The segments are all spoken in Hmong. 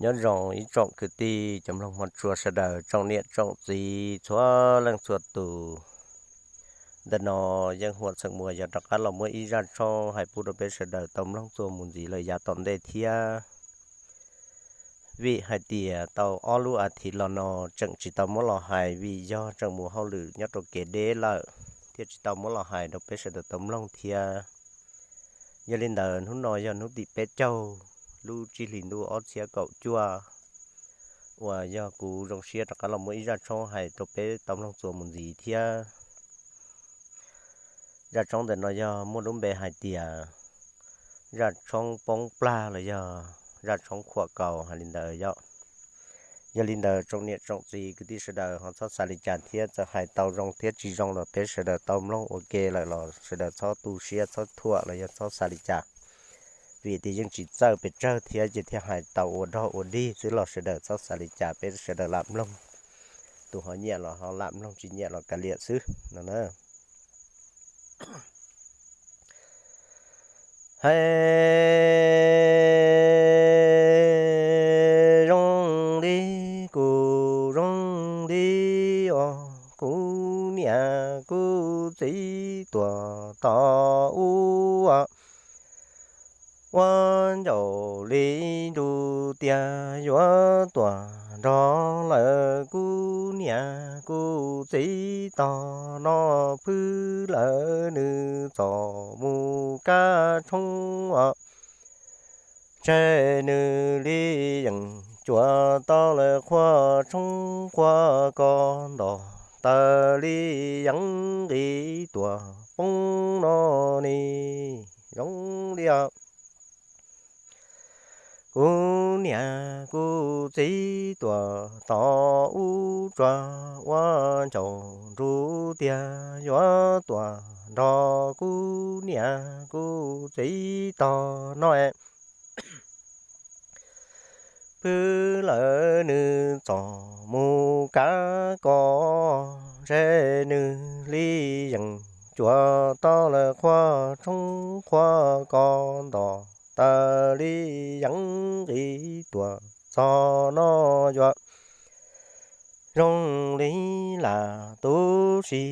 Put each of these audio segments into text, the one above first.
Nyob zoo ib tsoom kwv tij cov mloog hmov tshua sawv daws, tsoom niam tsoom txiv txhua leej txhua tus. Ntawm no Yeej Huam Txheem Muas yog rov qab los muab ib zaj tshoob hais pub rau peb sawv daws tau mloog txuas mus ntxiv lawm yav tom ntej thiab. Vim hais tias tau ob lub as thiv los no tseem tsis tau muab los hais vim yog tseem mus hauj lwm nyob rau kev deb lawm, thiaj tsis tau muab los hais rau peb sawv daws tau mloog thiab. Yog li ntawd hnub no yog hnub tim peb caug lub tsib hlis ntuj ob txhiab kaum cuaj, uas yog kuv zoo siab rov qab los muab ib zaj tshoob hais rau peb tau mloog txuas mus ntxiv thiab. Zaj tshoob ntawm no yog muaj lub npe hais tias zaj tshoob poob plag los yog zaj tshoob khuam kaus hais li ntawd yom. Yog li ntawd tsoom niam tsoom txiv kwv tij sawv daws ho txhob xav li cas thiab, txawm hais tau zoo thiab tsis zoo los peb sawv daws tau mloog ua ke lawm los sawv daws txhob tu siab txhob thuam los yog txhob xav li cas. Vim tias yeej tsis txawj pes tsawg thiab ces thiaj hais tau ua dog ua dig xwb los sawv daws txhob xav li cas, peb sawv daws lam mloog. Tus ho nyiam los ho lam mloog, tsis nyiam los kav liam xwb no na. Hais zoo li kuv zoo li os, kuv niam kuv txiv tuam tom ub ua ncaus li nruv tias yuav tuam nrog lawm kuv niam kuv txiv tog no. Phwj lawm nws txom mus kab tshoob os, ntshe nws li yeem cuav tau lawm qhua tshoob qhua kos ntos taws li yeeb nqis tuam poob no ne. Zoo li os, kuv niam kuv txiv tuam tom ub tsuas ua ncaus nruv tias yuav tuam nrog kuv niam kuv txiv tog no. Phwj lawm nws txom mus kab kos, ntshe nws li yeem cuav tau lawm qhua tshoob qhua kos ntos taws li yeeb nqis tuam txog no yuav zoo li lam tu si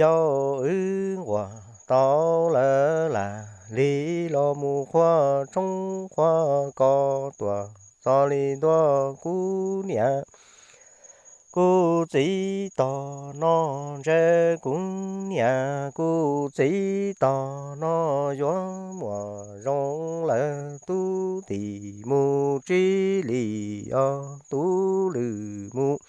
yau wb nquas tau lawm lam li los mus qhua tshoob qhua kos tuam txog li ntua kuv niam kuv txiv tog no. Ntshe kuv niam kuv txiv tog no yuav muaj zoo lawm tub tim mus tsib lis os, tub lwm mus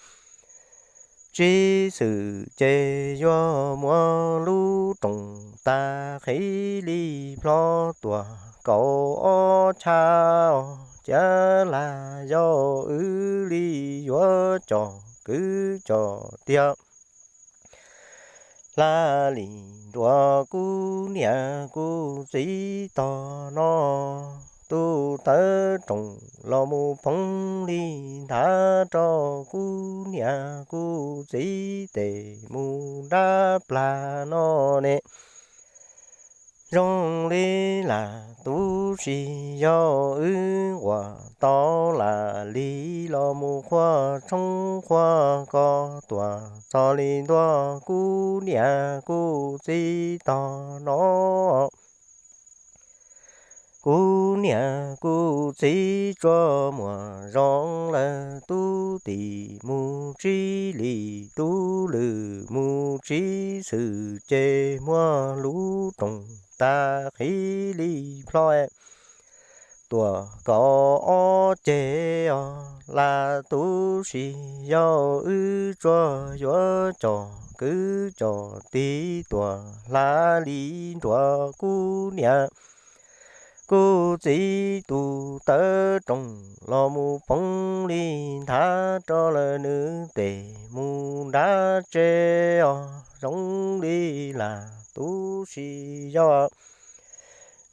tsib xwm ces yuav muaj lub rooj tag qhib li plho tuam kaus ob tshab os. Cia lam yau wb li yuav cov kwv cov tij hla li nruab kuv niam kuv txiv tog no. Tus tawv rooj los mus phoov li ntav rau kuv niam kuv txiv tes mus nrab plag no ne. Zoo li lam tu si yau wb nquas tau lam li los mus qhua tshoob qhua kos tuam txog li ntua kuv niam kuv txiv tog no. Kuv niam kuv txiv tsuas muaj zoo lawm tub tim mus tsib lis, tub lwm mus tsib xwm ces muaj lub rooj tag qhib li plho tuam kaus ob ceg os. Lam tu si yau wb tsuas yuav cov kwv cov tij tuam hla li nruab kuv niam kuv txiv. Tus tawv rooj los mus phoov li ntav rau lawm nws tes mus nrab tsev os. Zoo li lam tu si yau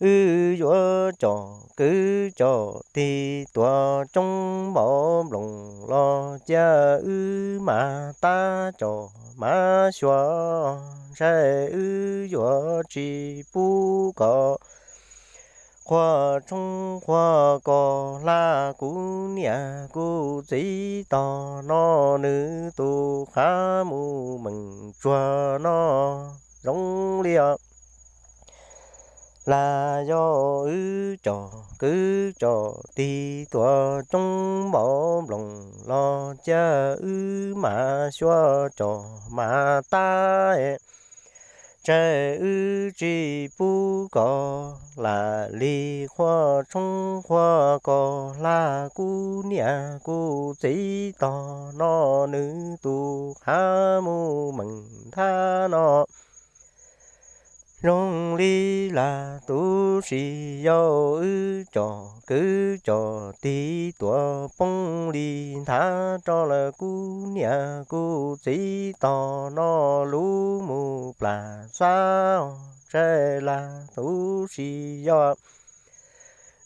wb yuav cov kwv cov tij tuam coob npaum nploos los cia wb mam tab cov mab xyuas, ntshe wb yuav tsis pub kom qhuas tshoob qhuas kos hla kuv niam kuv txiv tog no, nws tus qhav mus meem tsuag no zoo li os. Las yog wb cov kwv cov tij tuaj coob npaum nploos los cia wb mam xyuas cov mas tab, ntshe wb tsis pub kos lam li qhuas tshoob qhuas kos hla kuv niam kuv txiv tog no, nws tus qhav mus meem nthab no. Zoo li las tu si yog wb cov kwv cov tij tuaj poob li nthav rau lawm kuv niam kuv txiv tog no, lub mus plam xab, ntshe las tu si yog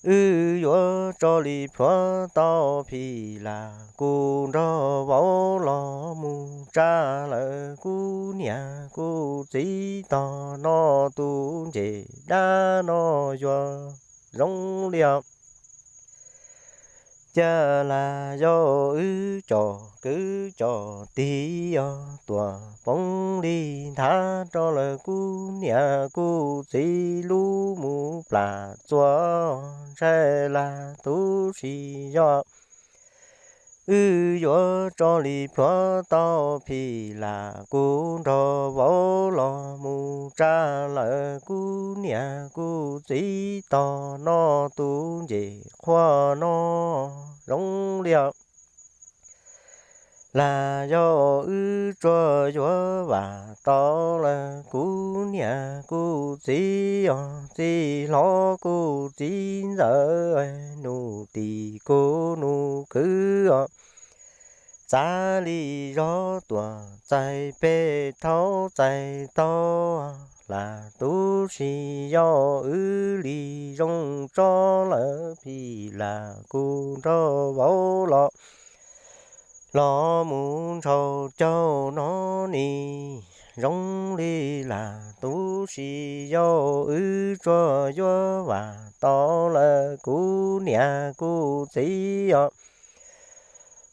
wb yuav tso li plhuav tau phim las kuv nrog vauv los mus tsa lawm kuv niam kuv txiv tog no, tus ncej dab no yuav zoo li os. Cas las yog wb cov kwv cov tij os tuaj poob li nthav rau lawm kuv niam kuv txiv, lub mus plam txuas, ntshe las tu si yog wb yuav tso li plhuav tau phim las kuv nrog vauv los mus tsa lawm kuv niam kuv txiv tog no, tus ncej qhuas no zoo li os. Las yog wb tsuas yuav vam tau lawm kuv niam kuv txiv os, txij hlob kuv txiv ntxawm, nus tim kuv nus kwv os, txav li zog tuam txais peb thaub txais taug, las tu si yog wb li zoo tso lawm phim las kuv nrog vauv los los mus ntshaus caug no ni, zoo li las tu si yog wb tsuas yuav vam tau lawm kuv niam kuv txiv os,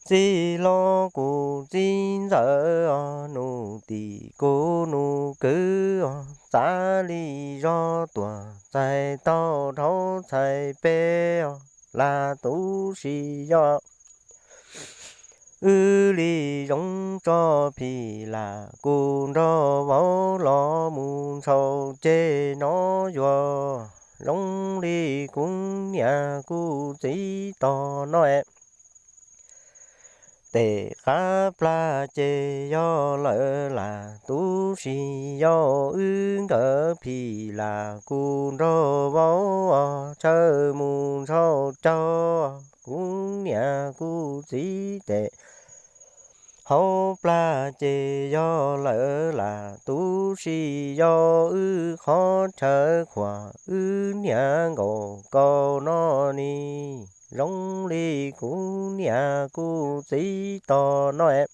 txij hlob kuv txiv ntxawm os, nus tim kuv nus kwv os, txav li zog tuam txais taug rhaub txhais peb os, las tu si yog wb li zoo tso phim las kuv nrog vauv los mus ntshaus ceg no yuav zoo li kuv niam kuv txiv tog no es. Tes qab plag ces yog lawm las tu si yog wb nkawd phim las kuv nrog vauv os, chaw mus ntshaus caug kuv niam kuv txiv tes hauv plag ces yog lawm las tu si yog wb qhov chaw khuam wb niam nkaum kaus no ni, zoo li kuv niam kuv txiv tog no es.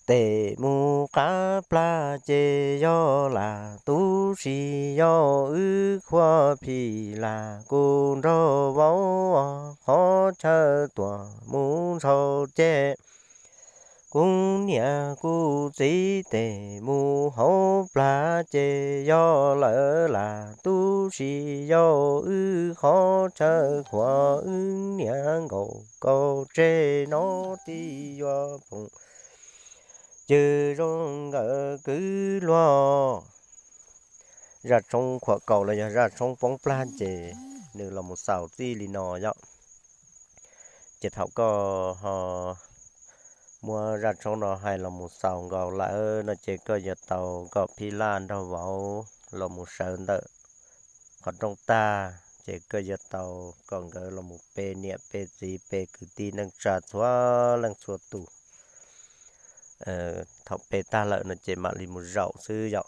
Tes mus qab plag ces yog las tu si yog wb khuam phim las kuv nrog vauv os, qhov chaw tuam mus ntshaus ceg kuv niam kuv txiv tes mus hauv plag ces yog lawm las tu si yog wb qhov chaw khuam wb niam nkaum kaus tseg no tib yuav poom cws zoo nkawd kwv luag. Zaj tshoob khuam kaus los yog zaj tshoob poob plag ces nws los mus xaus txij li no yom. Ces thaum koj ho muab zaj tshoob no hais los mus xaus nkaus lawm no ces koj yuav tau kom phij laj nrog vauv los mus sawv ntawm qhov rooj tag, ces koj yuav tau kom nkawd los mus pe niam pe txiv pe kwv tij neej tsa txhua leej txhua tus. Thaum pe tag lawm no ces mam li mus zaum xwb yom.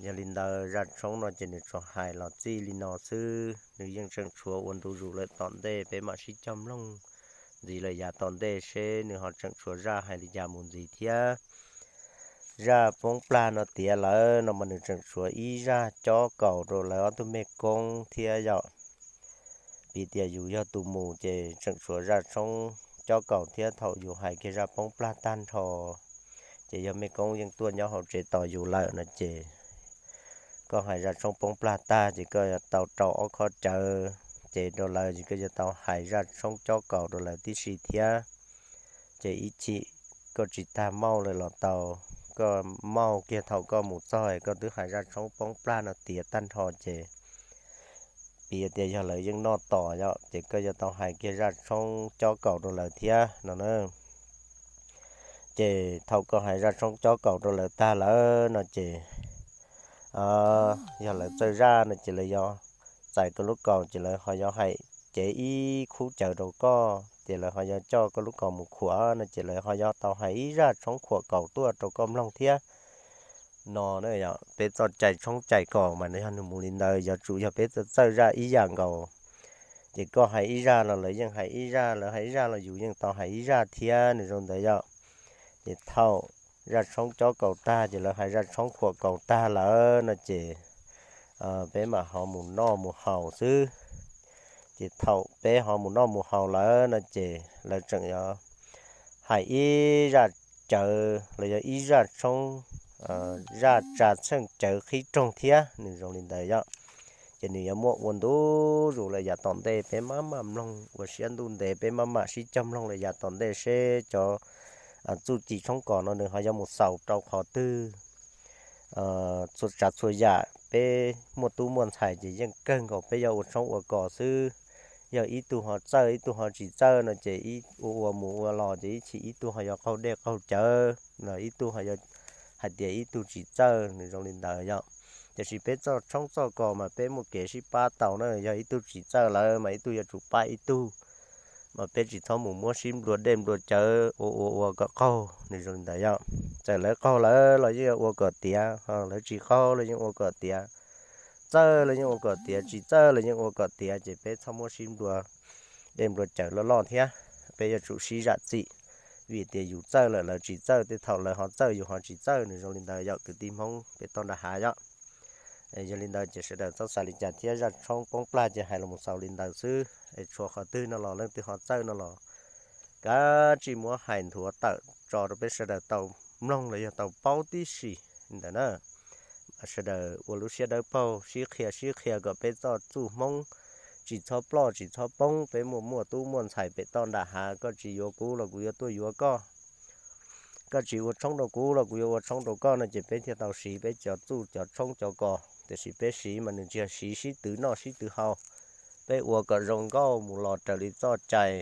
Yog li ntawd zaj tshoob no ces nws tsuas hais los txij li no xwb, nws yeej tseem tshuav ua ntu zus lawm tom ntej, peb mam sib cog mloog ntxiv lawm yav tom ntej seb nws ho tseem tshuav zaj hais li cas mus ntxiv thiab. zaj poob plag no tiav lawm no mas nws tseem tshuav ib zaj cob kaus rau lawv ob tug mej koob thiab yom. Piv tias yus yog tus mus ces tseem tshuav zaj tshoob cob kaus thiab. Thaum yus hais kiag zaj poob plag tag nrho ces yog mej koob yeej tuaj nyob hauv tsev tos yus lawm no ces koj hais zaj tshoob poob plag tag ces koj yuav tau rau ob khob cawv ces rau lawv ces koj yuav tau hais zaj tshoob cob kaus rau lawv tib si thiab. Ces ib chim koj tsis tag mauj lawm los tau, koj mauj kiag thaum koj mus txog koj twb hais zaj tshoob poob plag no tiav tag nrho ces piv tias yog lawv yeej noj tos yom, ces koj yuav tau hais kiag zaj tshoob cob kaus rau lawv thiab no na. Ces thaum koj hais zaj tshoob cob kaus rau lawv tag lawm no ces yog lawv txawj zaj no ces lawv yuav txais koj lub kaus ces lawv ho yuav hais cev ib khub cawv rau koj ces lawv ho yuav coj koj lub kaus mus khuam no ces lawv ho yuav tau hais ib zaj tshoob khuam kaus tuaj rau koj mloog thiab no na. Yog peb txoj cai tshoob cai kaus mas yog nws mus li ntawd, yuav tsum yog peb txawj txawj zaj ib yam nkaus. Ces koj hais ib zaj los lawv yeej hais ib zaj, lawv hais ib zaj los yus yeej tau hais ib zaj thiab, nws zoo ntawd yom. Ces thaum zaj tshoob cob kaus tag ces lawv hais zaj tshoob khuam kaus tag lawm no ces peb mam ho mus noj mus haus xwb. Ces thaum peb ho mus noj mus haus lawm no ces lawv tseem yuav hais ib zaj cawv los yog ib zaj tshoob, zaj tsa txheej cawv qhib roog thiab, nws zoo li ntawd yom. Ces nws yuav muaj ua ntu zus lawm yav tom ntej, peb maj mam mloog ua siab ntuj ntev, peb maj mam sib cog mloog lawm yav tom ntej seb cov txuj ci tshoob kos no nws ho yuav mus xaus rau qhov twg. Txhua tsav txhua yam peb muaj tub muaj ntxhais ces yeej kawg nkaus peb yuav ua tshoob ua kos xwb. Yog ib tug ho txawj ib tug ho tsis txawj no ces ib ua ua mus ua los ces ib chim ib tug ho yuav qaug dej qaug cawv los ib tug ho yuav hais tias ib tug tsis txawj, nws zoo li ntawd yom. Tiam sis peb txoj tshoob txoj kos mas peb muaj kev sib pab tau na, yog ib tug tsis txawj lawm mas ib tug yuav tsum pab ib tug. Mas peb tsis txhob mus muab sib nplua dej nplua cawv ua ua ua kom qaug, nws zoo li ntawd yom. Txawm lawv qaug lawm los yeej yuav ua kom tiav, lawv tsis qaug los yeej ua kom tiav, txawj los yeej ua kom tiav, tsis txawj los yeej ua kom tiav, ces peb txhob muab sib nplua dej nplua cawv loj loj thiab. Peb yuav tsum sib zam txim, vim tias yus txawj lawm lawv tsis txawj, tej thaum lawv ho txawj yus ho tsis txawj, nws zoo li ntawd yom kwv tij Hmoob pem toj nram hav yom. Yog li ntawd ces sawv daws txhob xav li cas thiab, zaj tshoob poob plag ces hais los mus xaus li ntawd xwb. Es tshuav qhov twg no los leej twg ho txawj no los kav tsij muab hais nthuav tawm tso rau peb sawv daws tau mloog los yog tau paub tib si ntawd na. Sawv daws ua lub siab dawb paug sib qhia sib qhia kom peb txoj txuj Hmoob tsis txhob ploj tsis txhob poob. Peb muaj muaj tub muaj ntxhais pem toj nram hav, koj tsis yuav kuv los kuv yuav tuaj yuav koj, koj tsis ua tshoob rau kuv los kuv yuav ua tshoob rau koj no ces peb thiaj tau siv peb cov txuj cov tshoob cov kos. Tiam sis peb siv mas nws tsis yog siv sib twv noj sib twv haus. Peb ua kom zoo nkauj mus los raws li txoj cai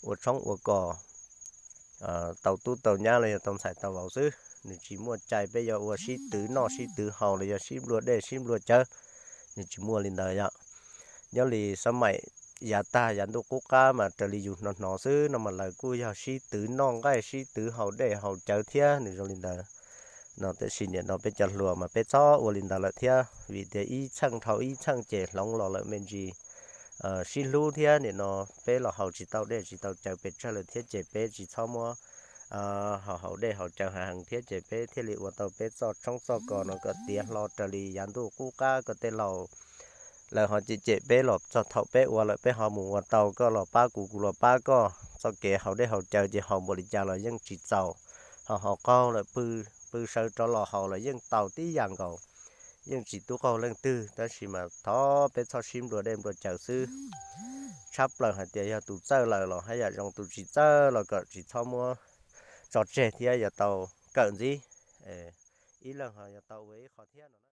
ua tshoob ua kos tau tub tau nyab los yog tau ntxhais tau vauv xwb. Nws tsis muaj cai peb yuav ua sib twv noj sib twv haus los yog sib nplua dej sib nplua cawv, nws tsis muaj li ntawd yom. Nyob li xab maim yav tag yav ntuj qub qab mas raws li yus hnov hnov xwb no mas lawv kuj yog sib twv noj nqaij sib twv haus dej haus cawv thiab, nws zoo li ntawd no. Tiam sis nim no peb cov hluas mas peb txhob ua li ntawd lawm thiab, vim tias ib txheej dhau ib txheej ces hloov los lawm me ntsis sib hlub thiab. Nim no peb los haus tsis tau dej tsis tau cawv pes tsawg lawm thiab ces peb tsis txhob muab haus haus dej haus cawv heev heev thiab ces peb thiaj li ua tau peb txoj tshoob txoj kos no kom tiav hlo raws li yav ntuj qub qab kom tej laus lawv ho cem cem peb los txog thaum peb ua lawm peb ho mus ua tau, koj los pab kuv kuv los pab koj. Txoj kev haus dej haus cawv ces haus npaum li cas los yeej tsis txaus, ho haus qaug lawm pw, pw sawv rov los haus los yeej tau tib yam nkaus, yeej tsis tub qaug leej twg. Tab sis mas thov peb txhob sib nplua dej nplua cawv xwb. Tshab plaws hais tias yog tus txawj lawm los haj yam zoo, tus tsis txawj los kom tsis txhob muab tso tseg thiab yuav tau kawm ntxiv, ib leeg ho yuav tau ua ib qho thiab no.